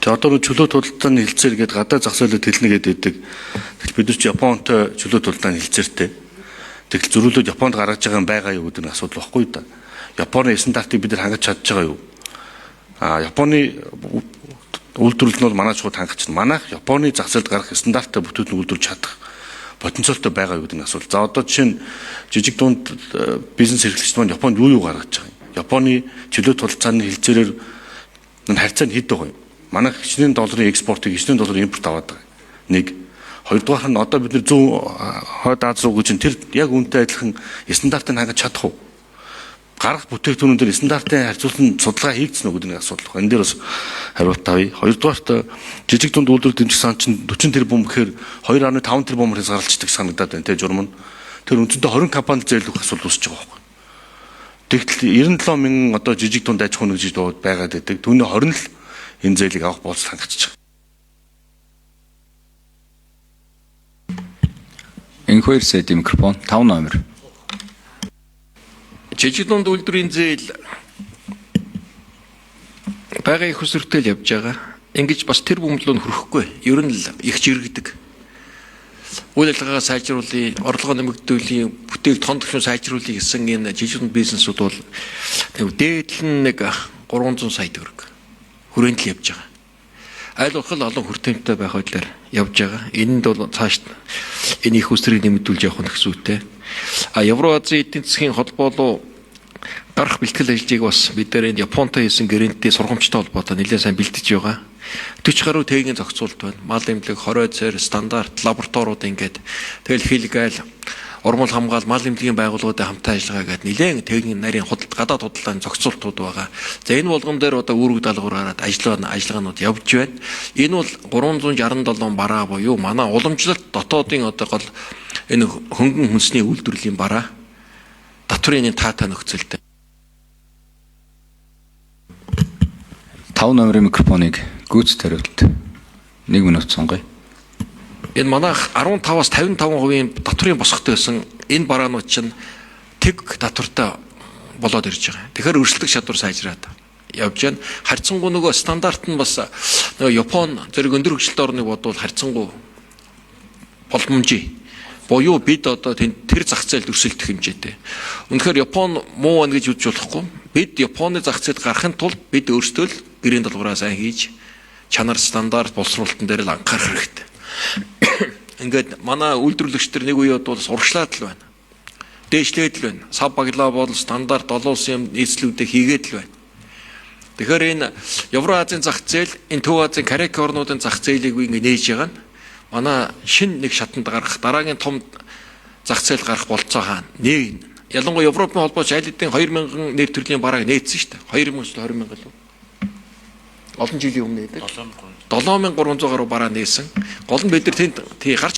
За одоо чөлөө тулалдааны хэлцээр гээд гадаад зах зээлд хэлнэ гэдэг. Тэгэл бид нар чи Японтой чөлөө тулалдааны хэлцээртэй. Тэгэл зөрүүлээд Японд гаргаж байгаа юм байгаа юу гэдэг нь асуудал баггүй да. Японы стандартыг бид нар хангаж чадж байгаа юу? А Японы үйлдвэрлэл нь бол манай шууд хангаж чадна. Манайх Японы зах зээлд гарах стандарттай бүтээгдэхүүн үйлдвэрлэж чадах потенциалтай байгаа юу гэдэг нь асуудал. За одоо жишээ нь жижиг дунд бизнес эрхлэгч маань Японд юу гаргаж байгаа юм? Японы чөлөө тулалдааны хэлцээрээр энэ харьцаа нь хэд байгаа юм? Манайх хичнээн долларын экспортыг хичнээн долларын импорт аваад байгаа. Нэг. Хоёрдугаар нь одоо бид нэр зүүн хойд Аз руу гэж тэр яг үнэтэй адилхан стандартыг хангаж чадах уу? Гарах бүтээгдэхүүнүүд дээр стандартын харьцуулсан судалгаа хийгдсэн үү гэдэг нэг асуудал байна. Энэ дээр бас хариулт авъя. Хоёрдугаарт жижиг дунд үйлдвэр дэмжих сан чинь 40 тэрбум гэхээр 2.5 тэрбумаар хязгаарлалцдаг санагдаад байна те журам нь. Тэр үндсэндээ 20 компанид зээл өгөх асуудал үүсэж байгаа байхгүй. Тэгтэл 97 мянган одоо жижиг дунд аж ахуйн нэгжид байгаад байдаг. Түүний 20 л энэ зээлийг авах болцол хангацчих. Энхүр сайд микрофон 5 номер. Жижиг дунд үйлдвэрийн зээл байгаа их усөртэй л явж байгаа. Ингэж бас тэр бөмбөлөө хөрөхгүй. Ер нь л их жирэгдэг. Үйл ажиллагаа сайжруулъя, орлогоо нэмэгдүүлье, бүтээл тон төвшин сайжруулъя гэсэн энэ жижиг дунд бизнесүүд бол дээдл нь нэг 300 сая төгрөг хүрээнд л явж байгаа. Аль болох олон хүртээмжтэй байх байдлаар явж байгаа. Энэнд бол цааш энэ их усрыг нэмэгдүүлж явах нь хэсүүтэй. А Евроазийн эдийн засгийн холбоо руу гарах бэлтгэл ажлыг бас бид нар энэ Японтой хийсэн гэрэнтэй сургамжтай холбоотой нэлээд сайн бэлтэж байгаа. 40 гаруй тэйгийн зохицуулалт байна. Мал эмнэлэг, хорой цэр, стандарт, лабораториуд ингээд тэгэл хил гайл урмал хамгаал, мал эмнэлгийн байгууллагуудын хамтан ажиллагаа гэдэг нэлээд тэйгийн нарийн худалд гадаад худалдааны зохицуултууд байгаа. За энэ болгон дээр одоо үүрэг даалгавар гараад ажиллагаанууд явж байна. Энэ бол 367 бараа буюу манай уламжлалт дотоодын одоо гол энэ хөнгөн хүнсний үйлдвэрлэлийн бараа татврын таатай нөхцөлтэй. 5 номерын микрофоныг гүйцэд хариулт 1 минут сонгоё. Энэ манайх 15-аас 55% татврын босготой байсан энэ бараанууд чинь тэг татвартай болоод ирж байгаа. Тэгэхээр өрсөлдөх чадвар сайжраад явж байна. Харьцангуй нөгөө стандарт нь бас нөгөө Япон зэрэг өндөр хөгжилтэй орныг бодвол харьцангуй боломжий. Буюу бид одоо тэр зах зээлд өрсөлдөх хэмжээтэй. Үнэхээр Япон муу байна гэж үзэж болохгүй. Бид Японы зах зээлд гарахын тулд бид өөрсдөө л гэрийн долгороо сайн хийж чанар стандарт боловсруулалтын дээр л анхаарах хэрэгтэй. Ингээд манай үйлдвэрлэгчдэр нэг үе бол урагшлаад л байна. Дээшлээд л байна. Сав баглаа бол стандарт олон улсын юм нийслүүдээ хийгээд л байна. Тэгэхээр энэ Евроазийн зах зээл, энэ Төв Азийн Караки орнуудын зах зээлийг ингэ нээж байгаа нь манай шинэ нэг шатанд гарах дараагийн том зах зээл гарах болцоо хаана. Нэг ялангуяа Европын холбооч аль хэдийн 2000 нэр төрлийн барааг нээсэн шүү дээ. 2000 20 мянга лөө. Олон жилийн өмнө нээдэг. 7300 гаруй бараа нээсэн. Гол нь бид нар тэнд тий гарч